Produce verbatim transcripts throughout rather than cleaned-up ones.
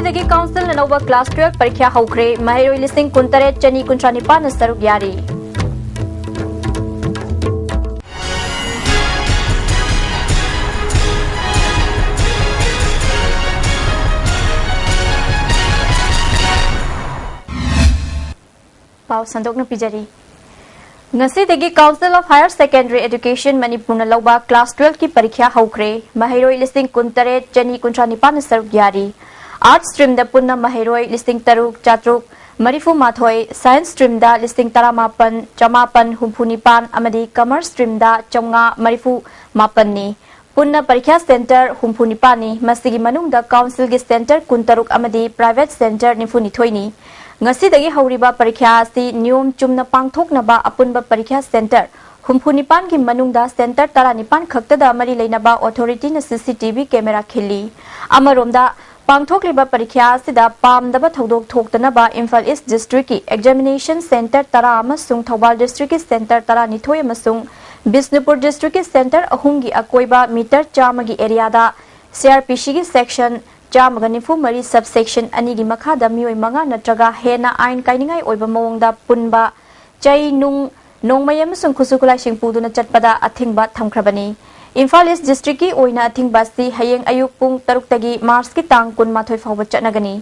ꯗꯒꯤ ꯀꯥꯎꯟꯁꯤꯜꯅ ꯂꯧꯕ ꯀ꯭ꯂꯥꯁ ꯇꯨꯋꯦꯜꯐ ꯄꯔꯤꯈ꯭ꯌꯥ ꯍꯧꯈ꯭ꯔꯦ꯫ ꯃꯍꯩꯔꯣꯏ ꯂꯤꯁꯤꯡ ꯀꯨꯟꯇꯔꯦꯠ ꯆꯅꯤ ꯀꯨꯟꯊ꯭ꯔꯥ ꯅꯤꯄꯥꯟꯅ ꯁꯔꯨꯛ ꯌꯥꯔꯤ꯫ ꯄꯥꯎ ꯁꯟꯗꯣꯛꯅ ꯄꯤꯖꯔꯤ꯫ ꯉꯁꯤꯗꯒꯤ Council of Higher Secondary Education ꯃꯅꯤꯄꯨꯔꯅ ꯂꯧꯕ ꯀ꯭ꯂꯥꯁ ꯇꯨꯋꯦꯜꯐꯀꯤ ꯄꯔꯤꯈ꯭ꯌꯥ ꯍꯧꯈ꯭ꯔꯦ꯫ ꯃꯍꯩꯔꯣꯏ ꯂꯤꯁꯤꯡ ꯀꯨꯟꯇꯔꯦꯠ ꯆꯅꯤ ꯀꯨꯟꯊ꯭ꯔꯥ ꯅꯤꯄꯥꯟꯅ ꯁꯔꯨꯛ ꯌꯥꯔꯤ꯫ ꯑꯥꯔꯠꯁ ꯁ꯭ꯇ꯭ꯔꯤꯝꯗ ꯄꯨꯟꯅ ꯃꯍꯩꯔꯣꯏ ꯂꯤꯁꯤꯡ ꯇꯔꯨꯛ ꯆꯥꯇ꯭ꯔꯨꯛ ꯃꯔꯤꯐꯨ ꯃꯥꯊꯣꯏ, ꯁꯥꯏꯟꯁ ꯁ꯭ꯇ꯭ꯔꯤꯝꯗ ꯂꯤꯁꯤꯡ ꯇꯔꯥꯃꯥꯄꯟ ꯆꯃꯥꯄꯟ ꯍꯨꯝꯐꯨ ꯅꯤꯄꯥꯟ ꯑꯃꯗꯤ ꯀꯃꯔꯁ ꯁ꯭ꯇ꯭ꯔꯤꯝꯗ ꯆꯥꯝꯃꯉꯥ ꯃꯔꯤꯐꯨ ꯃꯥꯄꯟꯅꯤ꯫ ꯄꯨꯟꯅ ꯄꯔꯤꯈ꯭ꯌꯥ ꯁꯦꯟꯇꯔ ꯍꯨꯝꯐꯨ ꯅꯤꯄꯥꯟꯅꯤ꯫ ꯃꯁꯤꯒꯤ ꯃꯅꯨꯡꯗ ꯀꯥꯎꯟꯁꯤꯜꯒꯤ ꯁꯦꯟꯇꯔ ꯀꯨꯟꯇꯔꯨꯛ ꯑꯃꯗꯤ ꯄ꯭ꯔꯥꯏꯚꯦꯠ ꯁꯦꯟꯇꯔ ꯅꯤꯐꯨꯅꯤꯊꯣꯏꯅꯤ꯫ ꯉꯁꯤꯗꯒꯤ ꯍꯧꯔꯤꯕ ꯄꯔꯤꯈ꯭ꯌꯥ ꯑꯁꯤ ꯅꯤꯌꯣꯝ ꯆꯨꯝꯅ ꯄꯥꯡꯊꯣꯛꯅꯕ ꯑꯄꯨꯟꯕ ꯄꯔꯤꯈ꯭ꯌꯥ ꯁꯦꯟꯇꯔ ꯍꯨꯝꯐꯨ ꯅꯤꯄꯥꯟꯒꯤ ꯃꯅꯨꯡꯗ ꯁꯦꯟꯇꯔ ꯇꯔꯥꯅꯤꯄꯥꯟ ꯈꯛꯇꯗ ꯃꯔꯤ ꯂꯩꯅꯕ ꯑꯣꯊꯣꯔꯤꯇꯤꯅ ꯁꯤ ꯁꯤ ꯇꯤ ꯚꯤ ꯀꯦꯃꯦꯔꯥ ꯈꯤꯜꯂꯤ꯫ ꯑꯃꯔꯣꯝꯗ, ꯄꯥꯡꯊꯣꯛꯂꯤꯕ ꯄꯔꯤꯈ꯭ꯌꯥ ꯑꯁꯤꯗ ꯄꯥꯝꯗꯕ ꯊꯧꯗꯣꯛ ꯊꯣꯛꯇꯅꯕ ꯏꯝꯐꯥꯜ ꯏꯁ ꯗꯤꯁꯇ꯭ꯔꯤꯛꯀꯤ ꯑꯦꯛꯖꯥꯃꯤꯅꯦꯁꯟ ꯁꯦꯟꯇꯔ ꯇꯔꯥ ꯑꯃꯁꯨꯡ ꯊꯧꯕꯥꯜ ꯗꯤꯁꯇ꯭ꯔꯤꯛꯀꯤ ꯁꯦꯟꯇꯔ ꯇꯔꯥꯅꯤꯊꯣꯏ ꯑꯃꯁꯨꯡ ꯕꯤꯁꯅꯨꯄꯨꯔ ꯗꯤꯁꯇ꯭ꯔꯤꯛꯀꯤ ꯁꯦꯟꯇꯔ ꯑꯍꯨꯝꯒꯤ ꯑꯀꯣꯏꯕ ꯃꯤꯇꯔ ꯆꯥꯝꯃꯒꯤ ꯑꯦꯔꯤꯌꯥꯗ ꯁꯤ ꯑꯥꯔ ꯄꯤ ꯁꯤꯒꯤ ꯁꯦꯛꯁꯟ ꯆꯥꯝꯃꯒ ꯅꯤꯐꯨ ꯃꯔꯤ ꯁꯕ ꯁꯦꯛꯁꯟ ꯑꯅꯤꯒꯤ ꯃꯈꯥꯗ ꯃꯤꯑꯣꯏ ꯃꯉꯥ ꯅꯠꯇ꯭ꯔꯒ ꯍꯦꯟꯅ ꯑꯥꯏꯟ ꯀꯥꯏꯅꯤꯡꯉꯥꯏ ꯑꯣꯏꯕ ꯃꯑꯣꯡꯗ ꯄꯨꯟꯕ ꯆꯩ, ꯅꯨꯡ, ꯅꯣꯡꯃꯩ ꯑꯃꯁꯨꯡ ꯈꯨꯠꯁꯨ ꯈꯨꯠꯂꯥꯏꯁꯤꯡ ꯄꯨꯗꯨꯅ ꯆꯠꯄꯗ ꯑꯊꯤꯡꯕ ꯊꯝꯈ꯭ꯔꯕꯅꯤ꯫ ꯏꯝꯐꯥꯜ ꯏꯁ ꯗꯤꯁꯇ꯭ꯔꯤꯛꯀꯤ ꯑꯣꯏꯅ ꯑꯊꯤꯡꯕ ꯑꯁꯤ ꯍꯌꯦꯡ ꯑꯌꯨꯛ ꯄꯨꯡ ꯇꯔꯨꯛꯇꯒꯤ ꯃꯥꯔꯆꯀꯤ ꯇꯥꯡ ꯀꯨꯟꯃꯥꯊꯣꯏ ꯐꯥꯎꯕ ꯆꯠꯅꯒꯅꯤ꯫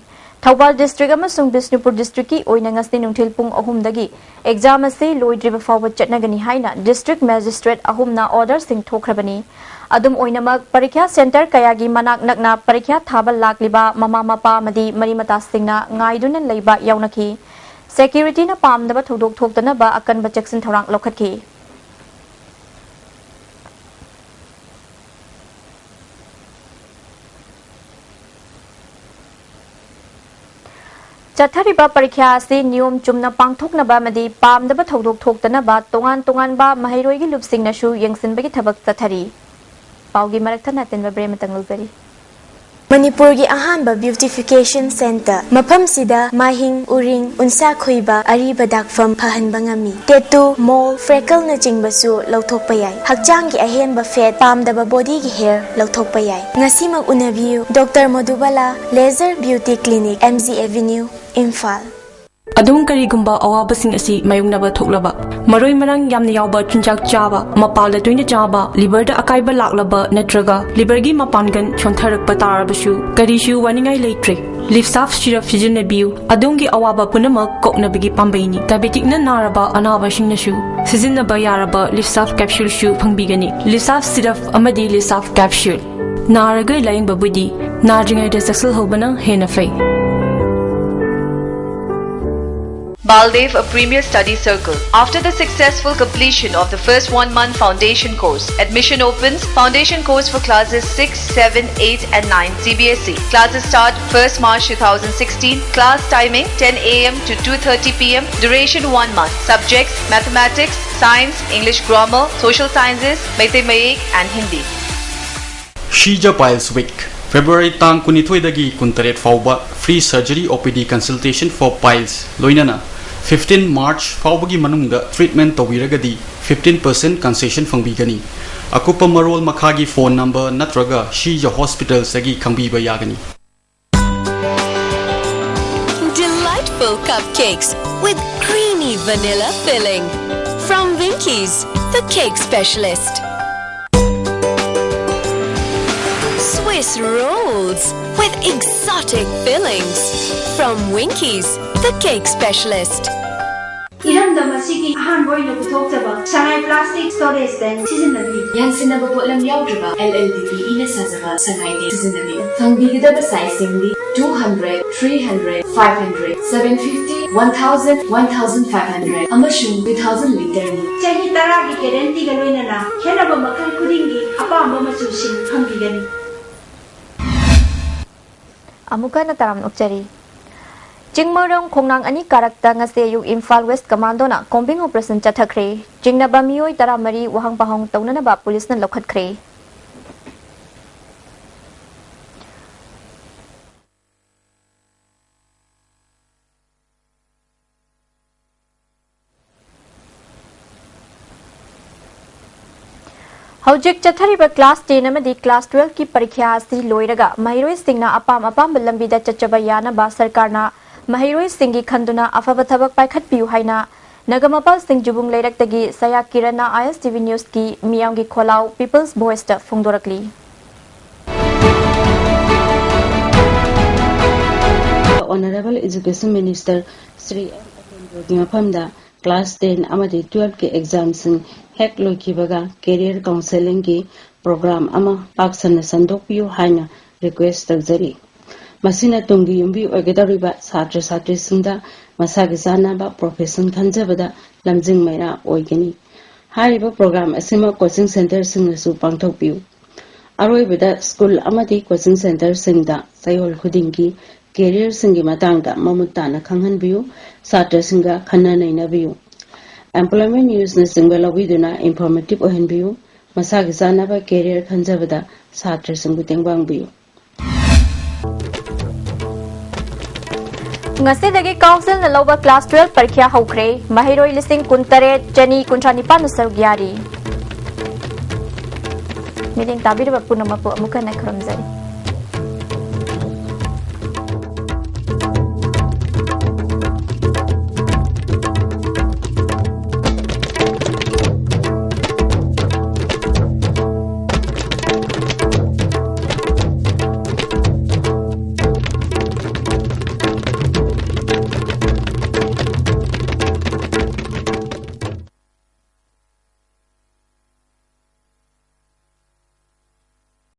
ꯊꯧꯕꯥꯜ ꯗꯤꯁꯇ꯭ꯔꯤꯛ ꯑꯃꯁꯨꯡ ꯕꯤꯁꯅꯨꯄꯨꯔ ꯗꯤꯁꯇ꯭ꯔꯤꯛꯀꯤ ꯑꯣꯏꯅ ꯉꯁꯤ ꯅꯨꯡꯊꯤꯜ ꯄꯨꯡ ꯑꯍꯨꯝꯗꯒꯤ ꯑꯦꯛꯖꯥꯝ ꯑꯁꯤ ꯂꯣꯏꯗ꯭ꯔꯤꯕ ꯐꯥꯎꯕ ꯆꯠꯅꯒꯅꯤ ꯍꯥꯏꯅ ꯗꯤꯁꯇ꯭ꯔꯤꯛ ꯃꯦꯖꯤꯁꯇ꯭ꯔꯦꯠ ꯑꯍꯨꯝꯅ ꯑꯣꯔꯗꯔꯁꯤꯡ ꯊꯣꯛꯈ꯭ꯔꯕꯅꯤ꯫ ꯑꯗꯨꯝ ꯑꯣꯏꯅꯃꯛ, ꯄꯔꯤꯈ꯭ꯌꯥ ꯁꯦꯟꯇꯔ ꯀꯌꯥꯒꯤ ꯃꯅꯥꯛ ꯅꯛꯅ ꯄꯔꯤꯈ꯭ꯌꯥ ꯊꯥꯕ ꯂꯥꯛꯂꯤꯕ ꯃꯃꯥ ꯃꯄꯥ ꯑꯃꯗꯤ ꯃꯔꯤ ꯃꯇꯥꯁꯤꯡꯅ ꯉꯥꯏꯗꯨꯅ ꯂꯩꯕ ꯌꯥꯎꯅꯈꯤ꯫ ꯁꯦꯀ꯭ꯌꯨꯔꯤꯇꯤꯅ ꯄꯥꯝꯗꯕ ꯊꯧꯗꯣꯛ ꯊꯣꯛꯇꯅꯕ ꯑꯀꯟꯕ ꯆꯦꯛꯁꯤꯟ ꯊꯧꯔꯥꯡ ꯂꯧꯈꯠꯈꯤ꯫ ꯆꯠꯊꯔꯤꯕ ꯄꯔꯤꯈ꯭ꯌꯥ ꯑꯁꯤ ꯅꯤꯌꯣꯝ ꯆꯨꯝꯅ ꯄꯥꯡꯊꯣꯛꯅꯕ ꯑꯃꯗꯤ ꯄꯥꯝꯗꯕ ꯊꯧꯗꯣꯛ ꯊꯣꯛꯇꯅꯕ ꯇꯣꯉꯥꯟ ꯇꯣꯉꯥꯟꯕ ꯃꯍꯩꯔꯣꯏꯒꯤ ꯂꯨꯞꯁꯤꯡꯅꯁꯨ ꯌꯦꯡꯁꯤꯟꯕꯒꯤ ꯊꯕꯛ ꯆꯠꯊꯔꯤ꯫ ꯄꯥꯎꯒꯤ ꯃꯔꯛ ꯊꯠꯅ ꯑꯇꯦꯟꯕ ꯕ꯭ꯔꯦꯛ ꯑꯃꯇꯪ ꯂꯧꯖꯔꯤ꯫ ꯃꯅꯤꯄꯨꯔꯒꯤ ꯑꯍꯥꯟꯕ beautification centre꯫ ꯃꯐꯝꯁꯤꯗ ꯃꯥꯏꯍꯤꯡ, ꯎꯔꯤꯡ, ꯎꯟꯁꯥ ꯈꯨꯏꯕ, ꯑꯔꯤꯕ ꯗꯥꯛꯐꯝ ꯐꯍꯟꯕ ꯉꯝꯃꯤ꯫ Tattoo, mole, freckleꯅꯆꯤꯡꯕꯁꯨ ꯂꯧꯊꯣꯛꯄ ꯌꯥꯏ꯫ ꯍꯛꯆꯥꯡꯒꯤ ꯑꯍꯦꯟꯕ fat, ꯄꯥꯝꯗꯕ bodyꯒꯤ hair ꯂꯧꯊꯣꯛꯄ ꯌꯥꯏ꯫ ꯉꯁꯤꯃꯛ ꯎꯅꯕꯤꯌꯨ, Doctor ꯃꯣꯗꯨꯕꯥꯂꯥ Laser Beauty Clinic, M G Avenue, Imphal. ꯑꯗꯣꯝ ꯀꯔꯤꯒꯨꯝꯕ ꯑꯋꯥꯕꯁꯤꯡ ꯑꯁꯤ ꯃꯥꯌꯣꯛꯅꯕ ꯊꯣꯛꯂꯕ, ꯃꯔꯣꯏ ꯃꯔꯥꯡ ꯌꯥꯝꯅ ꯌꯥꯎꯕ ꯆꯤꯟꯖꯥꯛ ꯆꯥꯕ, ꯃꯄꯥꯜꯗ ꯇꯣꯏꯅ ꯆꯥꯕ, liverꯗ ꯑꯀꯥꯏꯕ ꯂꯥꯛꯂꯕ ꯅꯠꯇ꯭ꯔꯒ liverꯒꯤ ꯃꯄꯥꯡꯒꯜ ꯁꯣꯟꯊꯔꯛꯄ ꯇꯥꯔꯕꯁꯨ, ꯀꯔꯤꯁꯨ ꯋꯥꯅꯤꯡꯉꯥꯏ ꯂꯩꯇ꯭ꯔꯦ꯫ Livsaf syrup ꯁꯤꯖꯤꯟꯅꯕꯤꯌꯨ꯫ ꯑꯗꯣꯝꯒꯤ ꯑꯋꯥꯕ ꯄꯨꯝꯅꯃꯛ ꯀꯣꯛꯅꯕꯒꯤ ꯄꯥꯝꯕꯩꯅꯤ꯫ Diabeticꯅ ꯅꯥꯔꯕ ꯑꯅꯥꯕꯁꯤꯡꯅꯁꯨ ꯁꯤꯖꯤꯟꯅꯕ ꯌꯥꯔꯕ Livsaf capsuleꯁꯨ ꯐꯪꯕꯤꯒꯅꯤ꯫ Livsaf syrup ꯑꯃꯗꯤ Livsaf capsule꯫ ꯅꯥꯔꯒ ꯂꯥꯌꯦꯡꯕꯕꯨꯗꯤ ꯅꯥꯗ꯭ꯔꯤꯉꯩꯗ ꯆꯦꯛꯁꯤꯜꯍꯧꯕꯅ ꯍꯦꯟꯅ ꯐꯩ꯫ Baldev, a premier study circle. After the successful completion of the first one month foundation course, admission opens. Foundation course for classes six, seven, eight, and nine C B S E. Classes start first March two thousand sixteen. Class timing ten A M to two thirty P M. Duration one month. Subjects: mathematics, science, English grammar, social sciences, Meitei Mayek, and Hindi. Shija Piles Week, February ꯇꯥꯡ ꯀꯨꯟꯅꯤꯊꯣꯏꯗꯒꯤ ꯀꯨꯟꯇꯔꯦꯠ ꯐꯥꯎꯕ free surgery O P D consultation for piles ꯂꯣꯏꯅꯅ fifteen March ꯐꯥꯎꯕꯒꯤ ꯃꯅꯨꯡꯗ treatment ꯇꯧꯕꯤꯔꯒꯗꯤ fifteen percent concession ꯐꯪꯕꯤꯒꯅꯤ꯫ ꯑꯀꯨꯞꯄ ꯃꯔꯣꯜ ꯃꯈꯥꯒꯤ phone number ꯅꯠꯇ꯭ꯔꯒ Shija Hospitalsꯇꯒꯤ ꯈꯪꯕꯤꯕ ꯌꯥꯒꯅꯤ꯫ Delightful cupcakes with creamy vanilla filling. From Winkies, the cake specialist. Swiss rolls with exotic fillings. From Winkies, the cake specialist. ꯏꯔꯝꯗꯝ ꯑꯁꯤꯒꯤ ꯑꯍꯥꯟꯕ ꯑꯣꯏꯅ ꯄꯨꯊꯣꯛꯆꯕ ꯁꯉꯥꯏ plastic storage tank ꯁꯤꯖꯤꯟꯅꯕꯤꯌꯨ꯫ ꯌꯥꯟꯁꯤꯟꯅꯕ ꯄꯣꯠꯂꯝ ꯌꯥꯎꯗ꯭ꯔꯕ L L D P Eꯅ ꯁꯥꯖꯕ ꯁꯉꯥꯏ tank ꯁꯤꯖꯤꯟꯅꯕꯤꯌꯨ꯫ ꯐꯪꯕꯤꯒꯗꯕ sizeꯁꯤꯡꯗꯤ two hundred, three hundred, five hundred, seven fifty, one thousand, one thousand five hundred ꯑꯃꯁꯨꯡ two thousand literꯅꯤ꯫ ꯆꯍꯤ ꯇꯔꯥꯒꯤ guaranteeꯒ ꯂꯣꯏꯅꯅ ꯈꯦꯠꯅꯕ ꯃꯈꯜ ꯈꯨꯗꯤꯡꯒꯤ ꯑꯄꯥꯝꯕ ꯃꯆꯨꯁꯤꯡ ꯐꯪꯕꯤꯒꯅꯤ꯫ ꯑꯃꯨꯛꯀ ꯍꯟꯅ ꯇꯔꯥꯝꯅ ꯑꯣꯛꯆꯔꯤ꯫ ꯆꯤꯡꯃꯩꯔꯣꯡ ꯈꯣꯡꯅꯥꯡ ꯑꯅꯤ ꯀꯥꯔꯛꯇ ꯉꯁꯤ ꯑꯌꯨꯛ ꯏꯝꯐꯥꯜ West Commandoꯅ combing operation ꯆꯠꯊꯈ꯭ꯔꯦ꯫ ꯆꯤꯡꯅꯕ ꯃꯤꯑꯣꯏ ꯇꯔꯥꯃꯔꯤ ꯋꯥꯍꯪ ꯄꯥꯎꯍꯪ ꯇꯧꯅꯅꯕ ꯄꯨꯂꯤꯁꯅ ꯂꯧꯈꯠꯈ꯭ꯔꯦ꯫ ꯍꯧꯖꯤꯛ ꯆꯠꯊꯔꯤꯕ class ten ꯑꯃꯗꯤ class twelve ꯀꯤ ꯄꯔꯤꯈ꯭ꯌꯥ ꯑꯁꯤ ꯂꯣꯏꯔꯒ ꯃꯍꯩꯔꯣꯏꯁꯤꯡꯅ ꯑꯄꯥꯝ ꯑꯄꯥꯝꯕ ꯂꯝꯕꯤꯗ ꯆꯠꯆꯕ ꯌꯥꯅꯕ ꯁꯔꯀꯥꯔꯅ ꯃꯍꯩꯔꯣꯏꯁꯤꯡꯒꯤ ꯈꯟꯗꯨꯅ ꯑꯐꯕ ꯊꯕꯛ ꯄꯥꯏꯈꯠꯄꯤꯌꯨ ꯍꯥꯏꯅ ꯅꯒꯃꯄꯥꯜ ꯁꯤꯡ ꯖꯨꯕꯨꯡ ꯂꯩꯔꯛꯇꯒꯤ ꯁꯌꯥ ꯀꯤꯔꯟꯅ ISTV News ꯀꯤ ꯃꯤꯌꯥꯝꯒꯤ ꯈꯣꯜꯂꯥꯎ People's Voice ꯇ ꯐꯣꯡꯗꯣꯔꯛꯂꯤ꯫ Honourable Education Minister Shri N ꯕꯤꯔꯦꯟꯗ꯭ꯔꯒꯤ ꯃꯐꯝꯗ class ten ꯑꯃꯗꯤ twelve ꯀꯤ exam ꯁꯤꯡ ꯍꯦꯛ ꯂꯣꯏꯈꯤꯕꯒ career counselling ꯒꯤ program ꯑꯃ ꯄꯥꯛ ꯁꯟꯅ ꯁꯟꯗꯣꯛꯄꯤꯌꯨ ꯍꯥꯏꯅ request ꯇꯧꯖꯔꯤ꯫ ꯃꯁꯤꯅ ꯇꯨꯡꯒꯤ ꯌꯨꯝꯕꯤ ꯑꯣꯏꯒꯗꯧꯔꯤꯕ ꯁꯥꯇ꯭ꯔ ꯁꯥꯇ꯭ꯔꯤꯁꯤꯡꯗ ꯃꯁꯥꯒꯤ ꯆꯥꯅꯕ profession ꯈꯟꯖꯕꯗ ꯂꯝꯖꯤꯡ ꯃꯩꯔꯥ ꯑꯣꯏꯒꯅꯤ꯫ ꯍꯥꯏꯔꯤꯕ program ꯑꯁꯤꯃꯛ coaching centre ꯁꯤꯡꯅꯁꯨ ꯄꯥꯡꯊꯣꯛꯄꯤꯌꯨ꯫ ꯑꯔꯣꯏꯕꯗ school ꯑꯃꯗꯤ coaching centre ꯁꯤꯡꯗ ꯆꯌꯣꯜ ꯈꯨꯗꯤꯡꯒꯤ career ꯁꯤꯡꯒꯤ ꯃꯇꯥꯡꯗ ꯃꯃꯨꯠ ꯇꯥꯅ ꯈꯪꯍꯟꯕꯤꯌꯨ, ꯁꯥꯇ꯭ꯔꯁꯤꯡꯒ ꯈꯟꯅ ꯅꯩꯅꯕꯤꯌꯨ꯫ Employment news ꯅꯆꯤꯡꯕ ꯂꯧꯕꯤꯗꯨꯅ informative ꯑꯣꯏꯍꯟꯕꯤꯌꯨ꯫ ꯃꯁꯥꯒꯤ ꯆꯥꯅꯕ career ꯈꯟꯖꯕꯗ ꯁꯥꯇ꯭ꯔꯁꯤꯡꯕꯨ ꯇꯦꯡꯕꯥꯡꯕꯤꯌꯨ꯫ ꯉꯁꯤꯗꯒꯤ council ꯅ ꯂꯧꯕ class twelve ꯄꯔꯤꯈ꯭ꯌꯥ ꯍꯧꯈ꯭ꯔꯦ꯫ ꯃꯍꯩꯔꯣꯏ ꯂꯤꯁꯤꯡ ꯀꯨꯟꯇꯔꯦꯠ ꯆꯅꯤ ꯀꯨꯟꯊ꯭ꯔꯥ ꯅꯤꯄꯥꯟꯅ ꯁꯔꯨꯛ ꯌꯥꯔꯤ꯫ ꯃꯤꯠꯌꯦꯡ ꯇꯥꯕꯤꯔꯤꯕ ꯄꯨꯝꯅꯃꯛꯄꯨ ꯑꯃꯨꯛ ꯍꯟꯅ ꯈꯨꯔꯨꯝꯖꯔꯤ꯫